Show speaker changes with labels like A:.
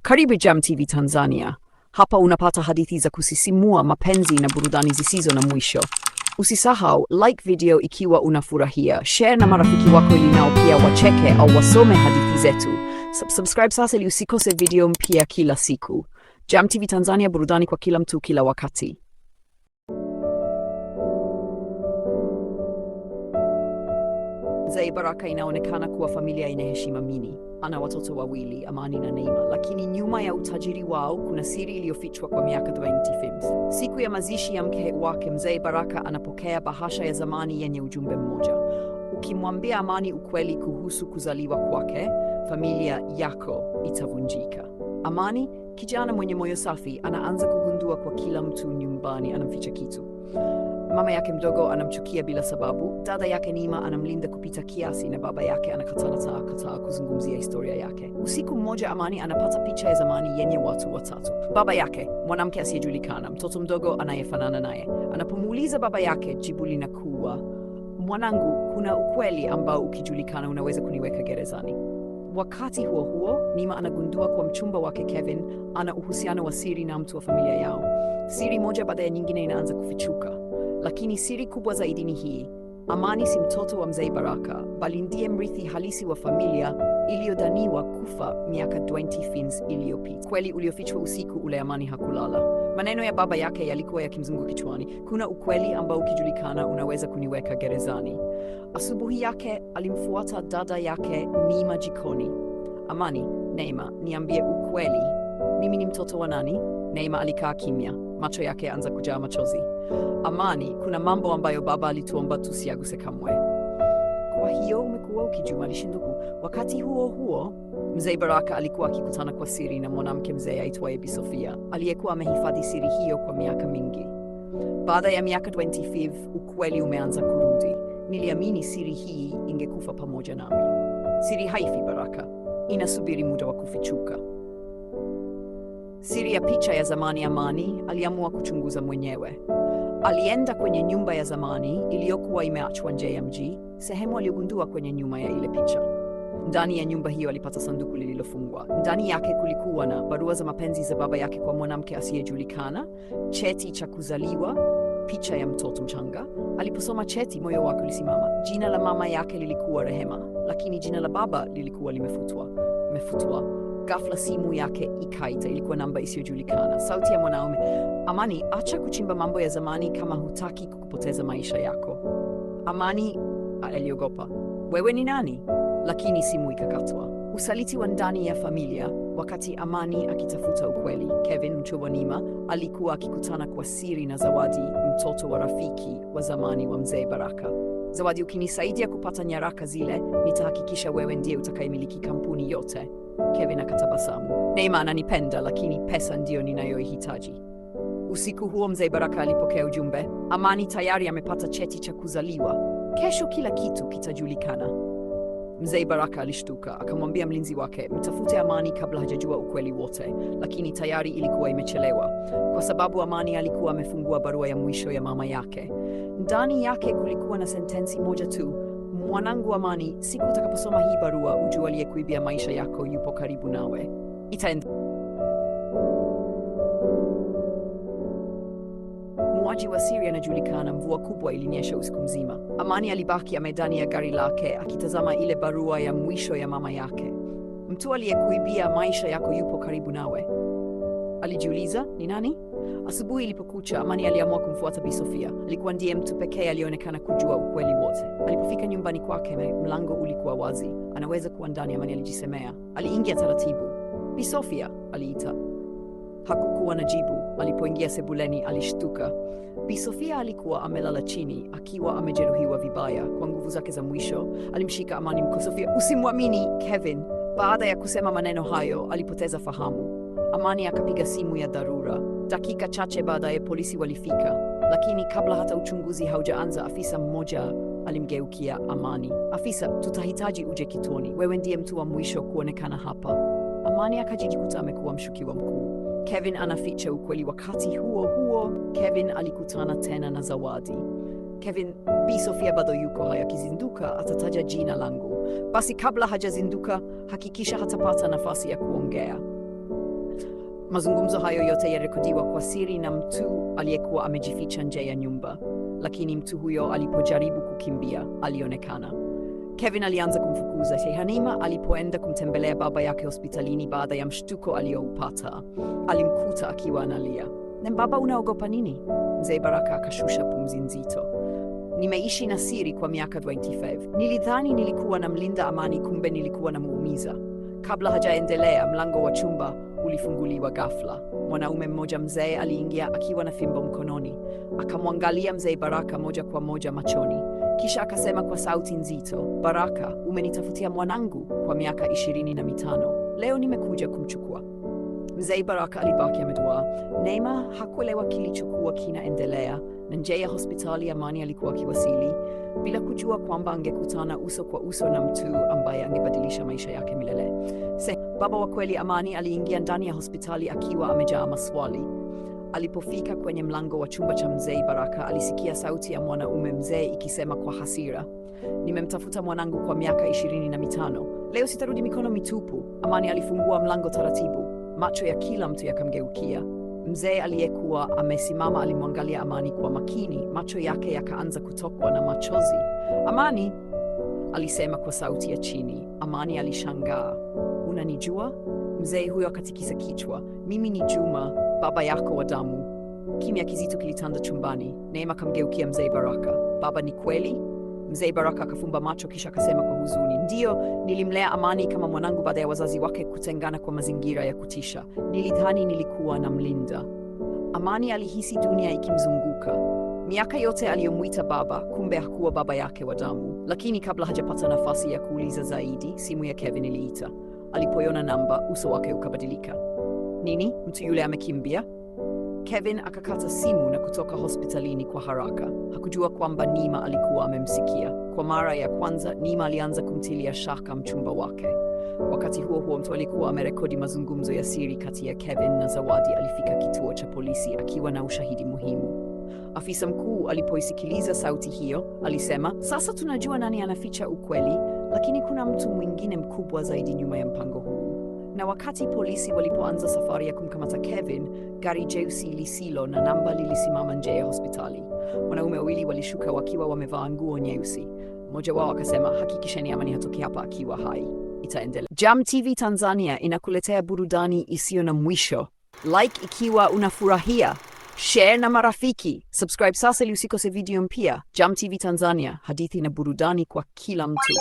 A: Karibu Jam TV Tanzania. Hapa unapata hadithi za kusisimua, mapenzi na burudani zisizo na mwisho. Usisahau like video ikiwa unafurahia, share na marafiki wako ili nao pia wacheke au wasome hadithi zetu. Subscribe sasa ili usikose video mpya kila siku. Jam TV Tanzania, burudani kwa kila mtu, kila wakati. Mzee Baraka inaonekana kuwa familia ina heshima mini. Ana watoto wawili, Amani na Neema, lakini nyuma ya utajiri wao kuna siri iliyofichwa kwa miaka 25. Siku ya mazishi ya mke wake, Mzee Baraka anapokea bahasha ya zamani yenye ujumbe mmoja: ukimwambia Amani ukweli kuhusu kuzaliwa kwake, familia yako itavunjika. Amani, kijana mwenye moyo safi, anaanza kugundua kwa kila mtu nyumbani anamficha kitu. Mama yake mdogo anamchukia bila sababu, dada yake Nima anamlinda kupita kiasi, na baba yake anakataa kataa kuzungumzia historia yake. Usiku mmoja, Amani anapata picha ya zamani yenye watu watatu: baba yake, mwanamke asiyejulikana, mtoto mdogo anayefanana naye. Anapomuuliza baba yake, jibu linakuwa, mwanangu, kuna ukweli ambao ukijulikana unaweza kuniweka gerezani. Wakati huo huo, Nima anagundua kuwa mchumba wake Kevin ana uhusiano wa siri na mtu wa familia yao. Siri moja baada ya nyingine inaanza kufichuka. Lakini siri kubwa zaidi ni hii: Amani si mtoto wa Mzee Baraka, bali ndiye mrithi halisi wa familia iliyodhaniwa kufa miaka 25 iliyopita. Kweli uliofichwa usiku ule, Amani hakulala. Maneno ya baba yake yalikuwa yakimzunguka kichwani. Kuna ukweli ambao ukijulikana unaweza kuniweka gerezani. Asubuhi yake alimfuata dada yake Neema jikoni. Amani, Neema, niambie ukweli, mimi ni mtoto wa nani? Neema alikaa kimya, macho yake anza kujaa machozi. Amani, kuna mambo ambayo baba alituomba tusiaguse kamwe. Kwa hiyo umekuwa ukijua, alishinduku. Wakati huo huo, Mzee Baraka alikuwa akikutana kwa siri na mwanamke mzee aitwaye Bi Sofia, aliyekuwa amehifadhi siri hiyo kwa miaka mingi. Baada ya miaka 25, ukweli umeanza kurudi. Niliamini siri hii ingekufa pamoja nami. Siri haifi, Baraka, inasubiri muda wa kufichuka. Siri ya picha ya zamani, Amani aliamua kuchunguza mwenyewe. Alienda kwenye nyumba ya zamani iliyokuwa imeachwa nje ya mji, sehemu aliyogundua kwenye nyuma ya ile picha. Ndani ya nyumba hiyo alipata sanduku lililofungwa. Ndani yake kulikuwa na barua za mapenzi za baba yake kwa mwanamke asiyejulikana, cheti cha kuzaliwa, picha ya mtoto mchanga. Aliposoma cheti, moyo wake ulisimama. Jina la mama yake lilikuwa Rehema, lakini jina la baba lilikuwa limefutwa. Limefutwa. Ghafla simu yake ikaita. Ilikuwa namba isiyojulikana. Sauti ya mwanaume: Amani, acha kuchimba mambo ya zamani kama hutaki kupoteza maisha yako. Amani aliogopa. Wewe ni nani? Lakini simu ikakatwa. Usaliti wa ndani ya familia. Wakati Amani akitafuta ukweli, Kevin mchumba wa Nima alikuwa akikutana kwa siri na Zawadi, mtoto wa rafiki wa zamani wa Mzee Baraka. Zawadi, ukinisaidia kupata nyaraka zile, nitahakikisha wewe ndiye utakayemiliki kampuni yote. Kevin akatabasamu. Neema ananipenda, lakini pesa ndiyo ninayoihitaji. Usiku huo Mzee Baraka alipokea ujumbe. Amani tayari amepata cheti cha kuzaliwa. Kesho kila kitu kitajulikana. Mzee Baraka alishtuka, akamwambia mlinzi wake, mtafute Amani kabla hajajua ukweli wote. Lakini tayari ilikuwa imechelewa, kwa sababu Amani alikuwa amefungua barua ya mwisho ya mama yake. Ndani yake kulikuwa na sentensi moja tu: mwanangu Amani, siku utakaposoma hii barua, ujue aliyekuibia maisha yako yupo karibu nawe. Itaenda. Muuaji wa siri anajulikana. Mvua kubwa ilinyesha usiku mzima. Amani alibaki amedani ya gari lake akitazama ile barua ya mwisho ya mama yake. Mtu aliyekuibia maisha yako yupo karibu nawe, alijiuliza. Ni nani? Asubuhi ilipokucha, Amani aliamua kumfuata Bi Sofia. Alikuwa ndiye mtu pekee aliyeonekana kujua ukweli wote. Alipofika nyumbani kwake, mlango ulikuwa wazi. Anaweza kuwa ndani, Amani alijisemea. Aliingia taratibu. Bi Sofia, aliita. Hakukuwa na jibu. Alipoingia sebuleni, alishtuka. Bi Sofia alikuwa amelala chini akiwa amejeruhiwa vibaya. Kwa nguvu zake za mwisho alimshika Amani mkono. Sofia, usimwamini Kevin. Baada ya kusema maneno hayo, alipoteza fahamu. Amani akapiga simu ya dharura. Dakika chache baadaye polisi walifika, lakini kabla hata uchunguzi haujaanza, afisa mmoja alimgeukia Amani. Afisa, tutahitaji uje kituoni, wewe ndiye mtu wa mwisho kuonekana hapa. Amani akajikuta amekuwa mshukiwa mkuu. Kevin anaficha ukweli. Wakati huo huo, Kevin alikutana tena na Zawadi. Kevin, Bi Sofia bado yuko hai, akizinduka atataja jina langu. Basi kabla hajazinduka, hakikisha hatapata nafasi ya kuongea. Mazungumzo hayo yote yalirekodiwa kwa siri na mtu aliyekuwa amejificha nje ya nyumba, lakini mtu huyo alipojaribu kukimbia alionekana. Kevin alianza kumfukuza. Shehanima alipoenda kumtembelea baba yake hospitalini baada ya mshtuko aliyoupata, alimkuta akiwa analia. "Na baba, unaogopa nini?" Mzee Baraka akashusha pumzi nzito. "Nimeishi na siri kwa miaka 25. Nilidhani nilikuwa namlinda Amani, kumbe nilikuwa namuumiza." Kabla hajaendelea, mlango wa chumba ulifunguliwa ghafla. Mwanaume mmoja mzee aliingia akiwa na fimbo mkononi. Akamwangalia mzee Baraka moja kwa moja machoni, kisha akasema kwa sauti nzito, "Baraka, umenitafutia mwanangu kwa miaka 25. Leo nimekuja kumchukua." Mzee Baraka alibaki ameduaa. Neema hakuelewa kilichokuwa kinaendelea, na nje ya hospitali Amani alikuwa akiwasili bila kujua kwamba angekutana uso kwa uso na mtu ambaye angebadilisha maisha yake milele. Baba wa kweli Amani aliingia ndani ya hospitali akiwa amejaa maswali. Alipofika kwenye mlango wa chumba cha mzee Baraka, alisikia sauti ya mwanaume mzee ikisema kwa hasira, "Nimemtafuta mwanangu kwa miaka 25. Leo sitarudi mikono mitupu." Amani alifungua mlango taratibu. Macho ya kila mtu yakamgeukia. Mzee aliyekuwa amesimama alimwangalia Amani kwa makini, macho yake yakaanza kutokwa na machozi. "Amani," alisema kwa sauti ya chini. Amani alishangaa. "Unanijua?" Mzee huyo akatikisa kichwa. "Mimi ni Juma, baba yako wa damu." Kimya kizito kilitanda chumbani. Neema akamgeukia mzee Baraka. "Baba, ni kweli?" Mzee Baraka akafumba macho kisha akasema kwa huzuni, "Ndiyo, nilimlea Amani kama mwanangu baada ya wazazi wake kutengana kwa mazingira ya kutisha. Nilidhani nilikuwa namlinda." Amani alihisi dunia ikimzunguka. Miaka yote aliyomwita baba, kumbe hakuwa baba yake wa damu. Lakini kabla hajapata nafasi ya kuuliza zaidi, simu ya Kevin iliita. Alipoiona namba, uso wake ukabadilika. "Nini? Mtu yule amekimbia?" Kevin akakata simu na kutoka hospitalini kwa haraka. Hakujua kwamba Nima alikuwa amemsikia. Kwa mara ya kwanza, Nima alianza kumtilia shaka mchumba wake. Wakati huo huo, mtu alikuwa amerekodi mazungumzo ya siri kati ya Kevin na Zawadi alifika kituo cha polisi akiwa na ushahidi muhimu. Afisa mkuu alipoisikiliza sauti hiyo, alisema, "Sasa tunajua nani anaficha ukweli, lakini kuna mtu mwingine mkubwa zaidi nyuma ya mpango huu." Na wakati polisi walipoanza safari ya kumkamata Kevin, gari jeusi lisilo na namba lilisimama nje ya hospitali. Wanaume wawili walishuka wakiwa wamevaa nguo nyeusi. Mmoja wao akasema, "Hakikisheni Amani hatoki hapa akiwa hai." Itaendelea. Jam TV Tanzania inakuletea burudani isiyo na mwisho. Like ikiwa unafurahia, share na marafiki, subscribe sasa ili usikose video mpya. Jam TV Tanzania, hadithi na burudani kwa kila mtu.